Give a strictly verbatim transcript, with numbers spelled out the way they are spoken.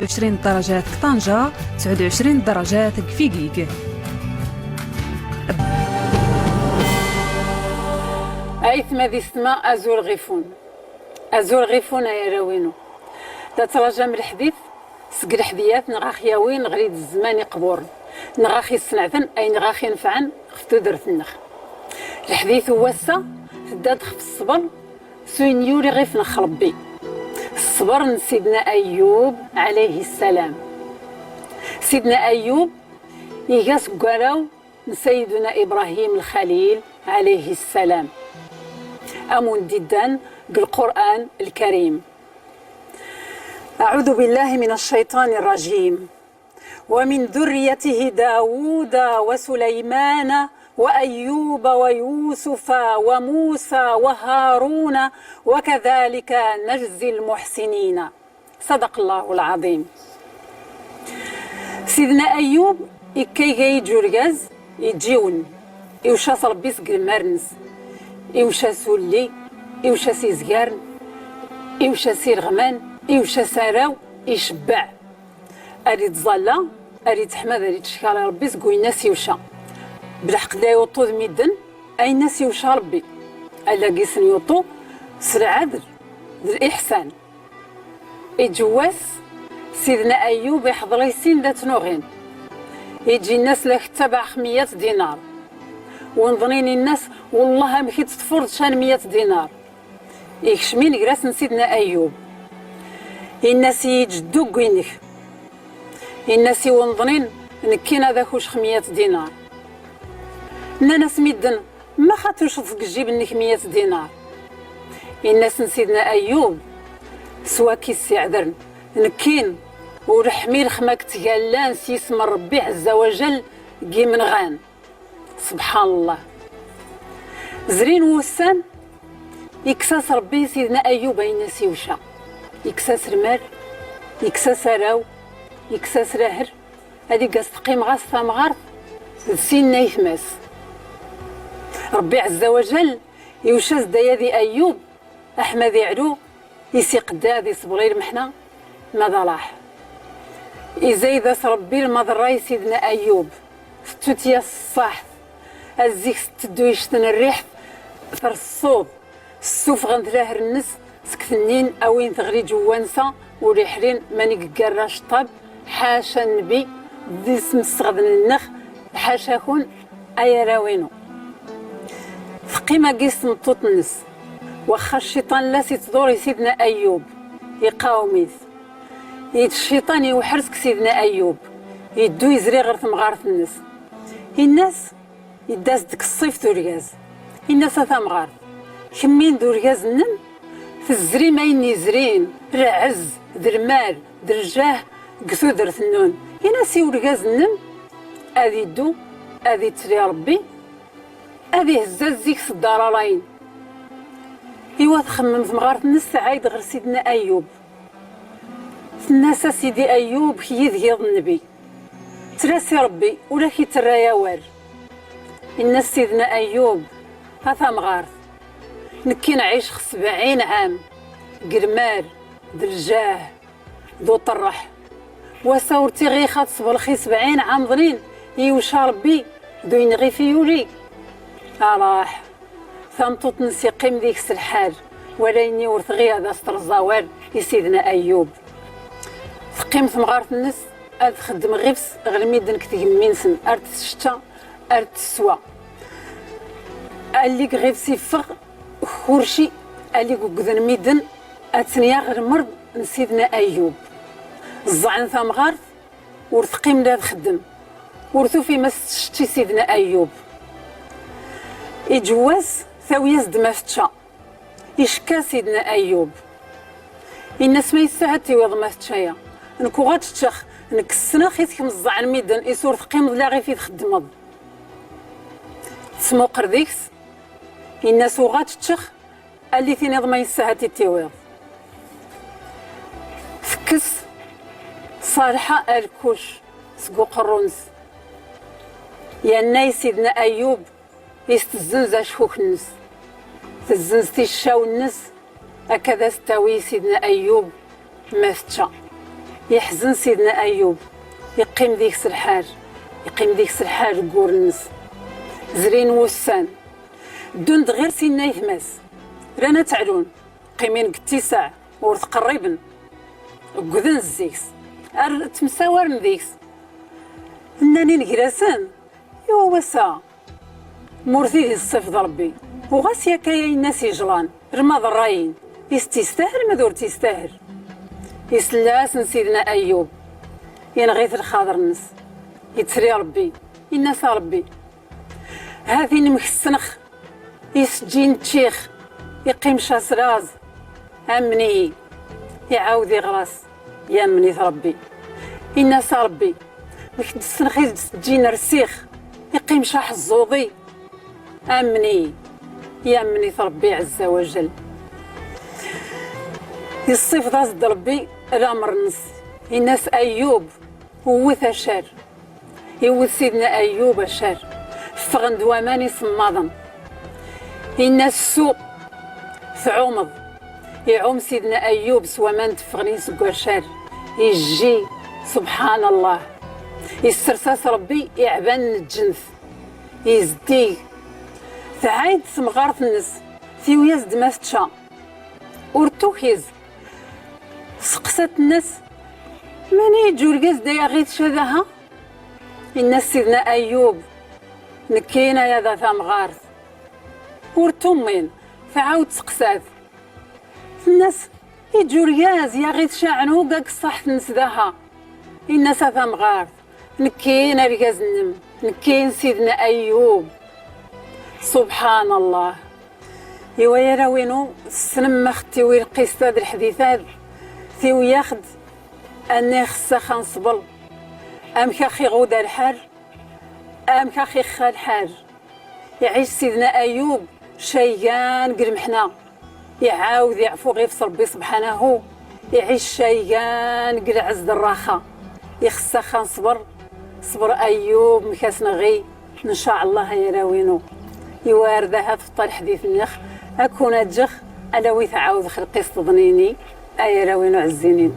وعشرين درجات ك طنجة، تسعود وعشرين درجات ك فيكيك. Aytma d yessetma, azul ɣif-wen. Azul ɣif-wen ay arraw-inu. Da ttrajam lḥdit seg lḥdiyat neɣ ax-yawin ɣer-id zzman iqburen, neɣ ax-issenɛten ayen ɣ ax-inefɛen ɣef tudert-nneɣ. Lḥdit n wass-a tedda-d xef ṣṣber s uyen yuri ɣif-neɣ Ṛebbi. Ṣṣber n Sidna Ayyub ɛalayhi ssalam. Sidna Ayyub iga seg warraw n Sayyiduna Ibrahim Lxalil ɛalayhi ssalam. Amun d-iddan g Lqur'an Lkarim. أعوذ بالله من الشيطان الرجيم. ومن ذريته داود وسليمان وأيوب ويوسف وموسى وهارون وكذلك نجزي المحسنين. صدق الله العظيم. Sidna Ayyub ikka iga iǧ urgaz iǧiwen, iwca-t Ṛebbi seg lmar-nnes, iwca-t ulli, iwca-t izgaren, iwca-t ilɣman, iwca-t arraw, icebbeɛ. Ar ittẓalla, ar ittḥmad, ar ittcekar i Ṛebbi seg wayen-as iwca. Belḥeqq da yuṭu d midden ayen-as iwca Ṛebbi. Alla gis-sen yuṭu s lɛedl d liḥsan. Iǧ wass, Sidna Ayyub iḥḍer i sin da tnuɣin. Iǧ inna-s: la k-ttabaɛ x miyat dinar. Wenḍnin inna-s: wellah amek i tt-tfurḍ can miyat dinar. Ikcem ineggras n Sidna Ayyub. Inna-s: iy-iǧ ddu g inek. Inna-s i wenḍnin: nekkin ad akuc x miyat dinar. Nnan-as midden: max ad tucḍeḍ g jjib-nnek miyat dinar? Inna-sen Sidna Ayyub s wakk-is iɛedren: nekkin ur ḥmilex ma ttgallan s yisem n Ṛebbi ɛezza wa jell g imenɣan. Subḥan Llah. Zrin wussan, ikkes-as Ṛebbi i Sidna Ayyub ayen-as iwca. Ikkes-as lmal, ikkes-as arraw, ikkes-as laher, ad ig-as teqqim ɣas tamɣart d sin n aytma-s. Ṛebbi ɛezza wa jell iwca-as-d aya di Ayyub, aḥma d iɛlu, isiqda ad iṣber i lmeḥna, ma d aṛaḥ. Izayed-as Ṛebbi lmaḍerra i Sidna Ayyub, tettut yas ṣṣaḥt, azzik tetteddu icten rriḥt, terṣṣuḍ, ssufɣen-t laher-nnes, seg tennin awin-t ɣer iǧewwansa ur iḥrin, manig ggarra aceṭṭab, ḥaca nnbi, d ismesɣden-nnex, ḥaca-kun, ay arraw-inu. Teqqim-agi s tmeṭṭut-nnes, waxxa cciṭan la s-ittḍur i Sidna Ayyub, iqawem-it. Iyyed cciṭan iwḥer seg Sidna Ayyub, iddu izri ɣer temɣart-nnes. Inna-s, idda-s-d deg ṣṣift urgaz. Inna-s: a tamɣart, kemmin d urgaz-nnem, tezrim ayen izrin, lɛezz, d lmal, d ljah, deg tudert-nnun. Inna-s i urgaz-nnem ad iddu, ad ittli Ṛebbi, ad ihezz azzik s ddararayn. Iwa txemmem temɣart-nnes, tɛayd ɣer Sidna Ayyub. Tenna-s: a Sidi Ayyub, k yid-k iḍ nnbi. Ttras i Ṛebbi, ur ak-itterra awal. Inna-s Sidna Ayyub: a tamɣart, nekki nɛic x sebɛin ɛam, g lmal, d ljah, d uṭerreḥ. Wa s-a ur tiɣix ad ṣebrex i sebɛin ɛam ḍnin, i iwca Ṛebbi, d uyen ɣif i yuli. Aṛaḥ. Tameṭṭut-nnes iqqim deg-s lḥal, wala ini ur tɣi ad as-terẓ awal i Sidna Ayyub. Teqqim temɣart-nnes ad txeddem ɣif-s ɣer lmidden deg tgemmi-nsen, ar tessecca, ar tesswa. Allig ɣif-s iffeɣ kurci, allig ugden midden ad ten-yaɣ lmerḍ n Sidna Ayyub. Ẓẓɛen tamɣart, ur teqqim la txeddem, ur tufi ma s-tessecci Sidna Ayyub. Iǧewwas, tawi-yas-d ma tečča. Icekka Sidna Ayyub. Inna-s: ma yessaha ad tiwiḍ ma tečča-ya? Nekk uɣ ad ččex, nekk ssnex i-s kemẓẓɛen midden, is ur teqqimeḍ la ɣif i txeddmeḍ. Tesmuqer deg-s, inna-s: uɣ ad ččex, alli tiniḍ ma yessaha ad t-tiwiḍ. Tekkes Ṣaliḥa alkuc seg uqerru-nnes. Yannay Sidna Ayyub, is tezzenz acekuk-nnes. Tezzenz ticcaw-nnes, akka ad as-tawi Sidna Ayyub ma tečča. Iḥzen Sidna Ayub, iqqim deg-s lḥal, iqqim deg-s lḥal deg wur-nnes. Zrin wussan, ddun-d ɣir sinna aytma-s, ran ad tt-ɛlun, qqimin deg ttisaɛ, ur tqerriben. Ggden zzi-s, ar ttemsawaren deg-s. Nnan-in ger-asen, i wawasa, ma ur t-id-iṣṣifeḍ Ṛebbi, u ɣas yakka-ya inna-s ijlan, lma d ṛṛay-in, is t-istahel ma d ur t-istahel. Isell-asen Sidna Ayub, inɣi-t lxaḍer-nnes, ittri Ṛebbi, inna-s a Ṛebbi, ha-t-in mkessnex, isǧǧin ččix, iqqim ca s raẓ, ammen-iyi. Iɛawed iɣer-as, yammen-it Ṛebbi. Inna-s a Ṛebbi, mkessnex isǧǧin rsix, iqqim ca ḥeẓẓuḍi, ammen-iyi. Yammen-it Ṛebbi ɛezza wa jell. Iṣṣifeḍ-as-d Ṛebbi lamer-nnes, inna-s Ayub, wwet acar. Iwwet Sidna Ayub acar, ffɣen-d waman isemmaḍen. Inna-s su, tɛumeḍ. Iɛum Sidna Ayub s waman d-ffɣen-in seg wacar. Ijji, subḥan Allah. Issers-as Ṛebbi iɛban n lǧent. Izdig. Tɛayd temɣart-nnes, tiwi-as-d ma tečča. Ur tukiz. Seqsat, tenna-s, mani iǧǧ urgaz da yaɣ-itca daha? Inna-s Sidna Ayub, nekkin ay a tamɣart. Ur tumin, tɛawed teqsa-t. Tenna-s, iǧǧ urgaz yaɣ-itca ɛnu gag ṣṣaḥt-nnes daha. Inna-s a tamɣart, nekkin argaz-nnem, nekkin Sidna Ayub. Subḥan Allah. Iwa ay arraw-inu, tessnem ma x-tiwi lqissa d lḥdit-ad, tiwi-yax-d anna ixeṣṣ-ax a nṣber, amek ax-iɣuda lḥal, amek ax-ixxa lḥal. Iɛic Sidna Ayub caygan g lmeḥna, iɛawed iɛfu ɣif-s Ṛebbi subḥanahu, iɛic caygan g lɛezz d ṛṛaxa. Ixeṣṣ-ax a nṣber, ṣber Ayub mkas nɣi. Ncallah ay arraw-inu. Iwa ar daha tfeṭṭa lḥdit-nnex, akun aǧex, ala wi tɛawed x lqisṭ ḍnini, ay arraw-inu ɛezzinin.